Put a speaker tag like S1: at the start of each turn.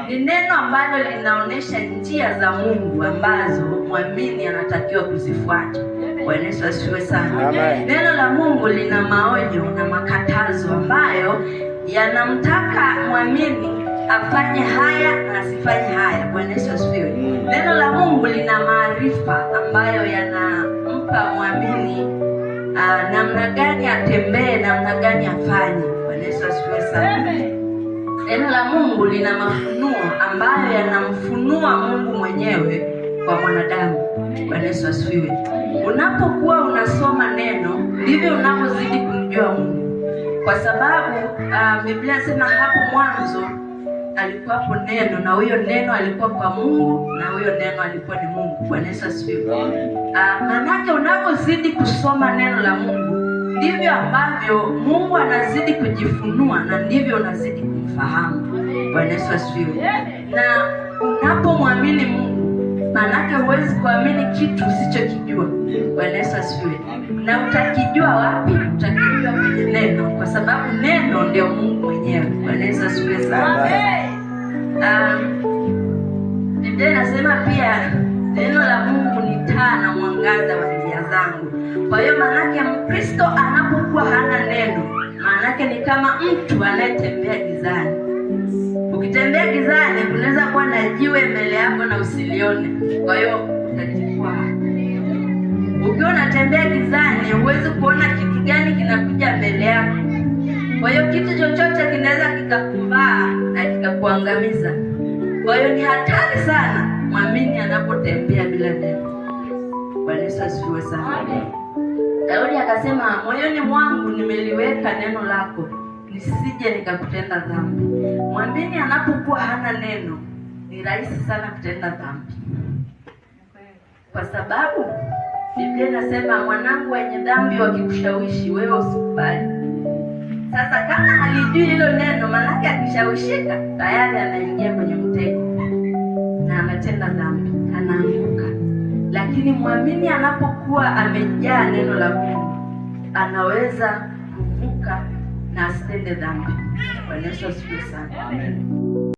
S1: Ni neno ambalo linaonesha njia za Mungu ambazo mwamini anatakiwa kuzifuata. Bwana Yesu asifiwe sana.
S2: Amen.
S1: Neno la Mungu lina maonyo na makatazo ambayo yanamtaka mwamini afanye haya na asifanye haya. Bwana Yesu asifiwe. Neno la Mungu lina maarifa ambayo yanampa mwamini namna gani atembee, namna gani afanye. Bwana Yesu asifiwe sana. Neno la Mungu lina mafunuo ambayo yanamfunua Mungu mwenyewe kwa mwanadamu. Bwana Yesu asifiwe. Unapokuwa unasoma neno, ndivyo unavyozidi kumjua Mungu. Kwa sababu Biblia inasema hapo mwanzo alikuwapo neno, na huyo neno alikuwa kwa Mungu, na huyo neno alikuwa ni Mungu. Bwana Yesu asifiwe. Manake unapozidi kusoma neno la Mungu, ndivyo ambavyo Mungu anazidi kujifunua na ndivyo unazidi kumfahamu. Bwana Yesu asifiwe. Na unapomwamini Mungu, manake huwezi kuamini kitu usichokijua. Bwana Yesu asifiwe. Na utakijua wapi? Utakijua kwenye neno, kwa sababu neno ndio Mungu mwenyewe. Bwana Yesu asifiwe sana. Biblia inasema pia neno la Mungu ni taa na mwangaza wa njia zangu. Kwa hiyo maanake Mkristo anapokuwa hana neno, maanake ni kama mtu anayetembea gizani. Ukitembea gizani kunaweza kuwa na jiwe mbele yako na usilione, kwa hiyo utajikwaa. Ukiwa unatembea gizani huwezi kuona kitu gani kinakuja mbele yako. Kwa hiyo kitu chochote kinaweza kikakuvaa na kikakuangamiza. Kwa hiyo ni hatari sana mwamini anapotembea bila neno. Bwana Yesu asifiwe sana. Daudi akasema, moyoni mwangu nimeliweka neno lako, nisije nikakutenda dhambi. Mwamini anapokuwa hana neno, ni rahisi sana kutenda dhambi. Kwa sababu Biblia inasema, mwanangu, wenye dhambi wakikushawishi wewe usikubali. Sasa kama halijui hilo neno, maanake akishawishika tayari anaingia kwenye mtego na anatenda dhambi, anaanguka. Lakini mwamini anapokuwa amejaa neno la Mungu, anaweza kuvuka na asitende dhambi. Bwana Yesu asifiwe sana.
S2: Amen.